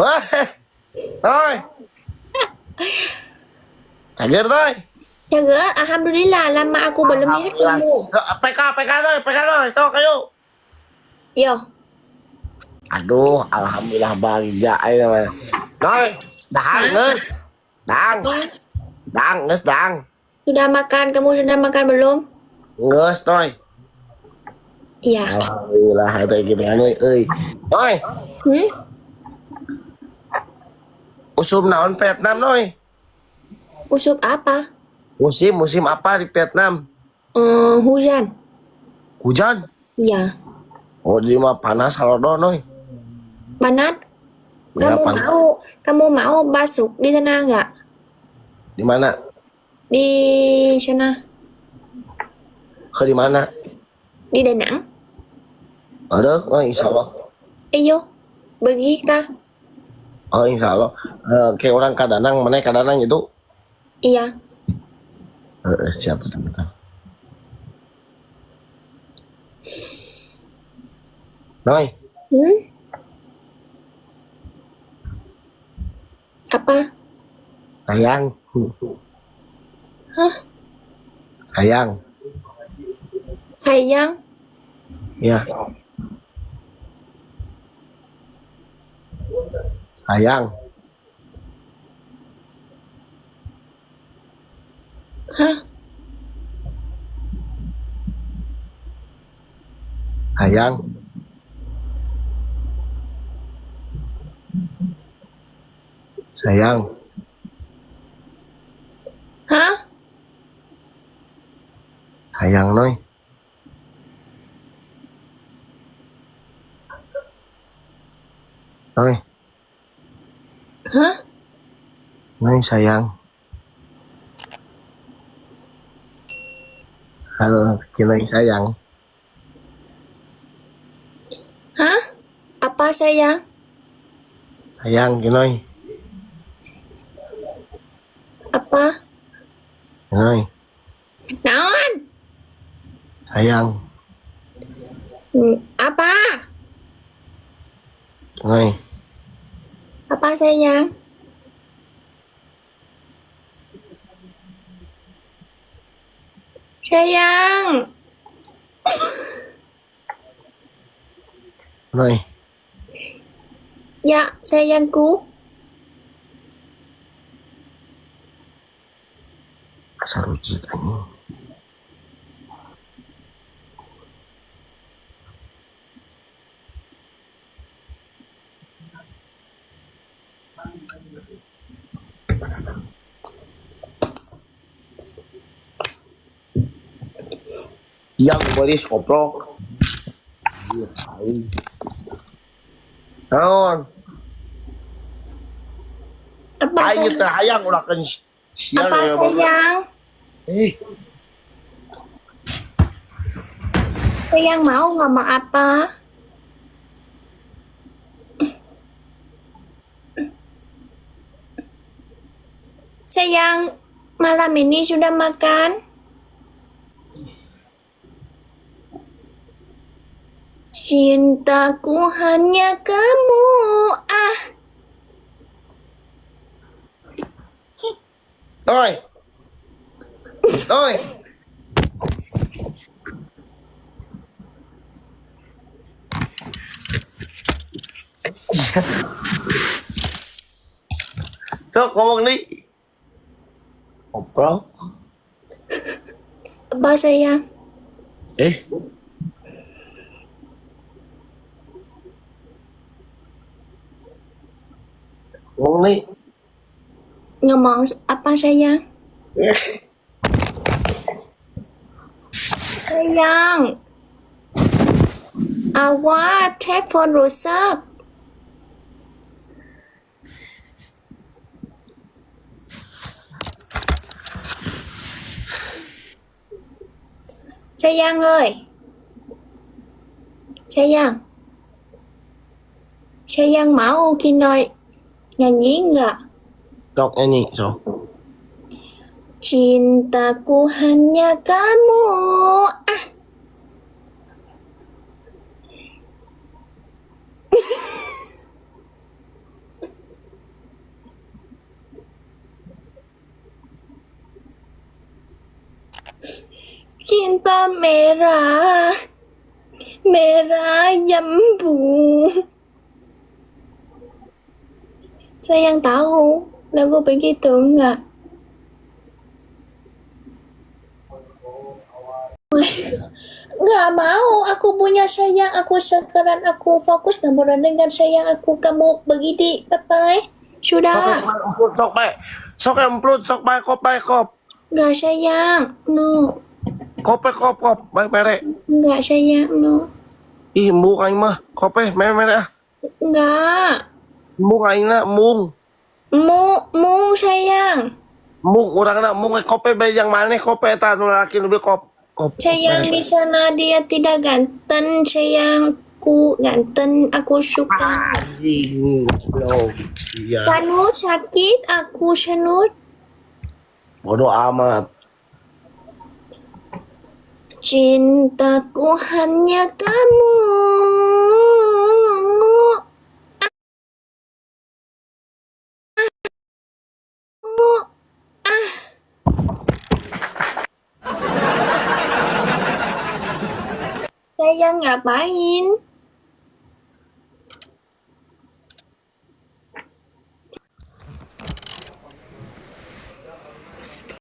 Wah, Toy. Cager, Toy. Cager, alhamdulillah lama aku belum lihat kamu. PK, PK, Toy, PK, Toy. Sok, ayo. Yo. Aduh, alhamdulillah bagja ayo namanya. Toy, dahang geus. Dang. Dang, geus dang. Sudah makan, kamu sudah makan belum? Geus, Toy. Iya. Alhamdulillah eta gitu kan euy. Toy, Hmm? Usum naon Vietnam, Noy? Usup apa? Musim, musim apa di Vietnam? Hujan. Hujan. Iya. Oh, di mah panas halodo, Noy. Panas. Ya, Kamu panas. mau kamu mau masuk di sana nggak? Di mana? Di sana, Ke di mana? di Đà Nẵng. Ada, oh, insya Allah. Ayo, pergi kita. Oh, insya Allah. Kayak orang Kadanang, mana Kadanang itu? Iya. Siap, betul, betul. Noy, Hmm? Apa? sayang. Hah? Sayang. Hayang? Ya. Sayang. Hah? Sayang. Sayang. Hah? Sayang, Noy. Noy, Hah? Noy sayang. Halo, Kinoy sayang. Hah? Apa sayang? Sayang, Kinoy. Apa? Kinoy, Naon? sayang. Apa? Kinoy, Apa sayang? Sayang. Noy. Ya, sayangku. Asa rujit anjing. Yang belis koplok. Naon? Apa Aing sayang? teh hayang ulah keun sia Apa ya, sayang? Eh, Sayang mau ngomong apa? Sayang, malam ini sudah makan? Cintaku hanya kamu. Ah, Noy. Noy. Sok ngomong nih. Ngobrol. apa sayang? Eh. Ngomong nih. Ngomong apa sayang? Eh. Sayang. Awak telepon rusak. Sayang ơi. Sayang. Sayang mau Kinoy nyanyi nggak? Sok nyanyi, sok. Cintaku hanya kamu. Ah. Cinta merah, merah jambu. Sayang tahu lagu begitu enggak? Nggak mau, aku punya sayang, aku sekarang aku fokus ngobrol dengan sayang aku, kamu begini, bye-bye. Sok Sudah, emplut sok bae. Sok emplut sok bae kop bae kop. nggak sayang, no, Kop bae kop kop bae mere. nggak sayang, no, Ih embung aing mah. Kop bae mere mere ah. nggak. Embung aing na embung. Mu, mu sayang. Embung urangna embung eh, kope bae yang maneh kope eta nu lalaki nu beli kop. Kop. Sayang Mere. di sana dia tidak ganteng, sayangku ganteng, aku suka. Anjing goblok. Iya. Sanut sakit, aku sanut. Bodoh amat. Cintaku hanya kamu. Ah. Sayang ngapain?